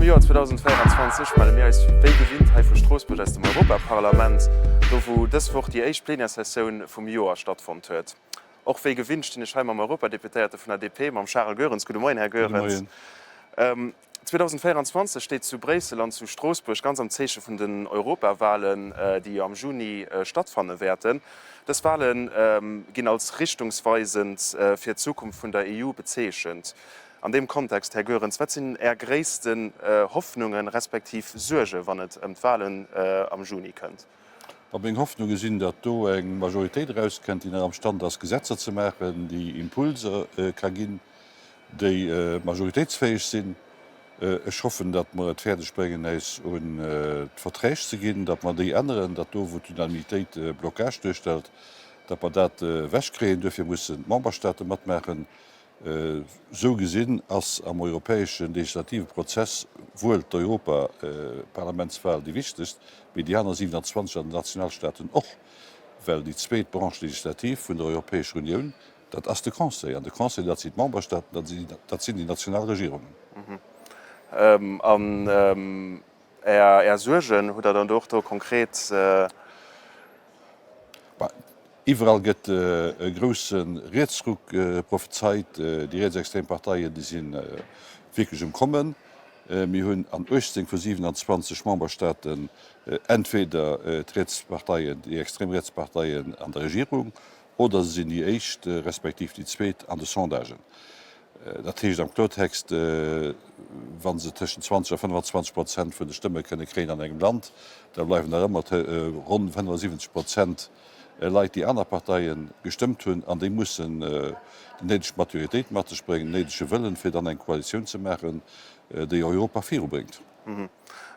Joer 2024 melle mir eis wéi gewinnt hei vu Stroossbuerg aus dem Europaparlament, do wou dës Woch déi éischt Plenièresessioun vum Joer stattfonnt huet. Och wéi gewinnt stinn ech hei mam Europadeputéierte vun der DP, mam Charel Goerens. Gudde Moien, Här Goerens. Gudde Moien. 2024 steet zu Bréissel an zu Stroossbuerg ganz am Zeeche vun den Europawalen, déi jo am Juni stattfanne wäerten. Dës Wale ginn als richtungsweisend fir d'Zukunft vun der EU bezeechent. An deem Kontext, Här Goerens, wat sinn Är gréissten Hoffnungen, respektiv Suerge wann et ëm d'Walen am Juni kënnt? Ma meng Hoffnunge sinn, datt do eng Majoritéit erauskënnt, déi nach am Stand ass, Gesetzer ze maachen, déi Impulser ka ginn, déi majoritéitsfäeg sinn. Ech hoffen, datt mer et fäerdeg bréngen, äis un d'Verträg ze ginn, datt mer déi änneren, datt do, wou d'Unanimitéit e Blocage duerstellt, datt mer dat ewechkréien. Duerfir mussen d'Memberstaate matmaachen. Esou gesinn ass am europäesche legislative Prozess wuel d'Europaparlamentswal déi wichtegst, mee déi aner 27 an den Nationalstaaten och, well déi zweet Branche législative vun der Europäescher Unioun, dat ass de Conseil, an de Conseil, dat sinn d'Memberstaaten, dat sinn déi national Regierungen. An Är Suergen, hutt Der dann och do konkret? Iwwerall gëtt e grousse Rietsruck prophezeit. Déi rietsextrem Parteien, déi si wierklech um Kommen. Mir hunn an 18 vu 27 Memberstaaten entweder d'Rietsparteien, déi extrem riets Parteien an der Regierung oder se sinn déi éischt respektiv déi zweet an de Sondagen. Dat heescht am Kloertext, wa se tëschent 20 a 25 Prozent vun de Stëmme kënne kréien an engem Land, da bleiwen nach ëmmer ronn 75 Prozent Leit, déi aner Parteie gestëmmt hunn. An déi mussen déi néideg Maturitéit mat sech bréngen, den néidege Wëllen, fir dann eng Koalitioun ze maachen, déi Europa virubréngt.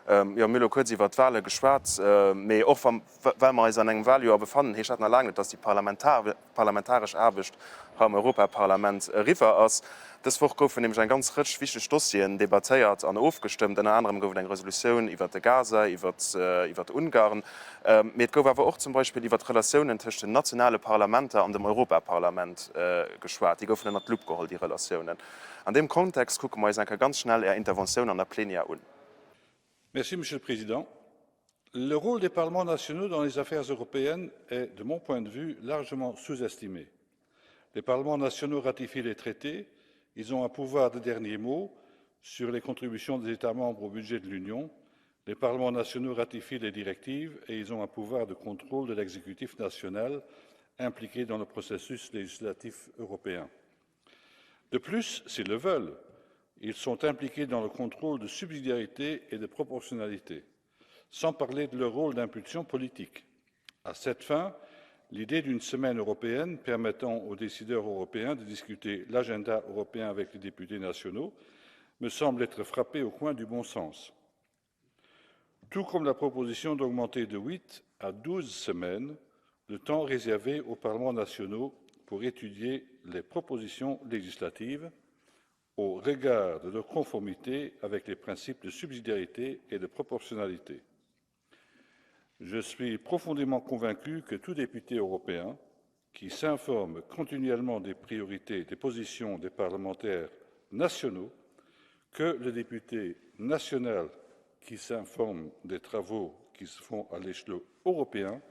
Jo, mir hu lo kuerz iwwert d'Wale geschwat, mee och wa well mer eis an engem Waljoer befannen, heescht dat nach laang net, dass déi parlamentaresch Aarbecht hei am Europaparlament eriwwer ass. Dës Woch goufen nämlech eng ganz Rëtsch wichteg Dossieren debattéiert an ofgestëmmt. Ënner anerem gouf et eng Resolutioun iwwert de Gaza, iwwert Ungarn, mee et gouf awer och zum Beispill iwwert d'Relatiounen tëscht den nationale Parlamenter an dem Europaparlament geschwat. Déi goufen ënnert d'Lupp geholl, déi Relatiounen. An deem Kontext kucke mer eis eng Kéier ganz schnell Är Interventioun an der Plenière un. Merci, Monsieur le Président. Le rôle des parlements nationaux dans les affaires européennes est, de mon point de vue, largement sous-estimé. Les parlements nationaux ratifient les traités, ils ont un pouvoir de dernier mot sur les contributions des États membres au budget de l'Union, les parlements nationaux ratifient les directives et ils ont un pouvoir de contrôle de l'exécutif national impliqué dans le processus législatif européen. De plus, s'ils le veulent, ils sont impliqués dans le contrôle de subsidiarité et de proportionnalité, sans parler de leur rôle d'impulsion politique. À cette fin, l'idée d'une semaine européenne permettant aux décideurs européens de discuter l'agenda européen avec les députés nationaux me semble être frappée au coin du bon sens. Tout comme la proposition d'augmenter de 8 à 12 semaines le temps réservé aux parlements nationaux pour étudier les propositions législatives au regard de leur conformité avec les principes de subsidiarité et de proportionnalité. Je suis profondément convaincu que tout député européen qui s'informe continuellement des priorités et des positions des parlementaires nationaux que le député national qui s'informe des travaux qui se font à l'échelon européen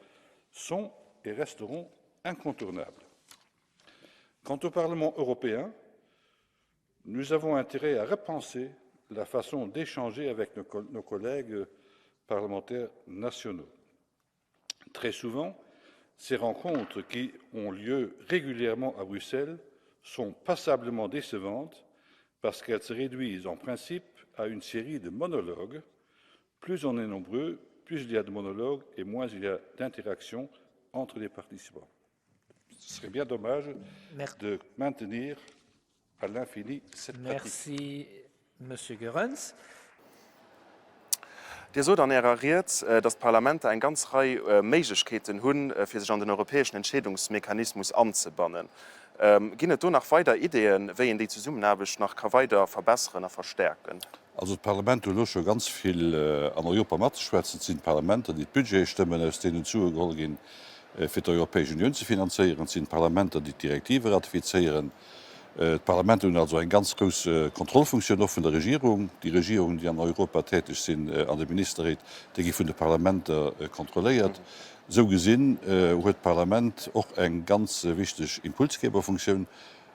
sont et resteront incontournables. Quant au Parlement européen, nous avons intérêt à repenser la façon d'échanger avec nos, nos collègues parlementaires nationaux. Très souvent, ces rencontres qui ont lieu régulièrement à Bruxelles sont passablement décevantes parce qu'elles se réduisent en principe à une série de monologues. Plus on est nombreux, plus il y a de monologues et moins il y a d'interactions entre les participants. Ce serait bien dommage Merci. de maintenir à l'infini cette Merci, pratique. Monsieur Goerens. Dir sot an Ärer Ried, datt d'Parlamenter eng ganz Rei Méiglechkeeten hunn, fir sech an den europäeschen Entscheedungsmechanismus anzebannen. Ginn et do nach weider Ideeën, wéi een déi Zesummenaarbecht nach ka weider verbesseren a verstärken? Also d'Parlamenter hu lo scho ganz vill an Europa matzeschwätzen. Et sinn d'Parlamenter, déi d'Budgete stëmmen, aus deenen d'Sue geholl ginn, fir d'Europäesch Unioun ze finanzéieren. Et sinn d'Parlamenter, déi d'Direktive ratifizéieren. D'Parlamenter hunn also eng ganz grouss Kontrollfunktioun och vun der Regierung. Déi Regierungen, déi an Europa täteg sinn, an de Ministerréit, déi gi vun de Parlamenter kontrolléiert. Esou gesinn huet d'Parlament och eng ganz wichteg Impulsgeberfunktioun,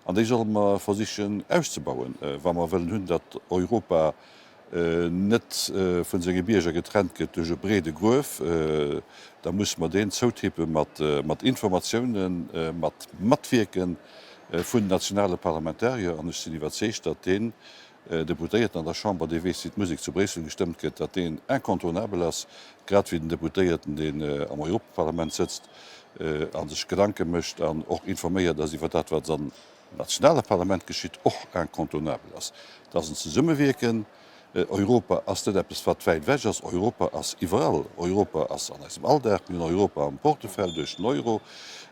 an déi solle mer versichen auszebauen, wa mer wëllen hunn, datt Europa net vu senge Bierger getrennt gëtt duerch e breede Gruef, da musse mer deen zoutippe mat Informatiounen, mat Matwierke vun nationale Parlamentarier. An ech sinn iwwerzeegt, datt deen Deputéierten an der Chamber, dee weess, wéi d'Musek zu Bréissel gestëmmt gëtt, datt deen incontournabel ass, grad wéi den Deputéierten, deen am Europaparlament sëtzt a sech Gedanke mécht an och informéiert ass iwwer dat, wat am nationale Parlament geschitt, och incontournabel ass. Et ass en Zesummewierken. Europa ass net eppes, wat wäit ewech ass. Europa ass iwwerall. Europa ass an eisem Alldag. Mir hunn Europa am Portefeuille duerch den Euro.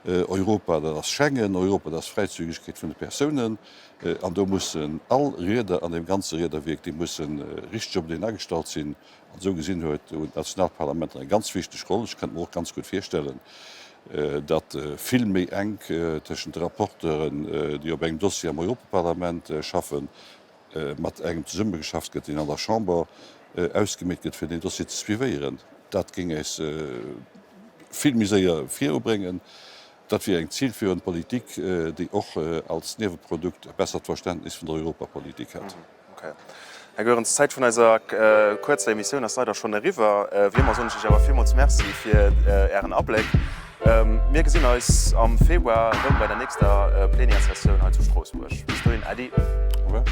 Europa, dat ass Schengen. Europa, dat ass Fräizügegkeet vun de Persounen. An do mussen all Rieder an deem ganze Riederwierk, déi musse richteg openeen agestallt sinn. An esou gesinn huet, hunn d'Nationalparlamenter eng ganz wichteg Roll. Ech kënnt mer och ganz gutt virstellen, datt vill méi enk tëschent de Rapporteuren, déi op engem Dossier am Europaparlament schaffen, mat engem zesummegeschafft gëtt, deen an der Chamber ausgemeet gëtt, fir deen Dossier ze suivéieren. Dat géing äis vill méi séier virubréngen. Dat wier eng zilführend Politik, déi och als Nieweprodukt e bessert Verständnis vun der Europapolitik hätt. Ok. Här Goerens, d'Zäit vun eiser kuerzer Emissioun ass leider schonn eriwwer. Wéi ëmmer soen ech Iech awer villmools Merci fir Ären Abléck. Mir gesinn eis am Februar erëm bei der nächster Plenièresessioun hei zu Stroossbuerg. Bis dohin, Äddi. Au revoir.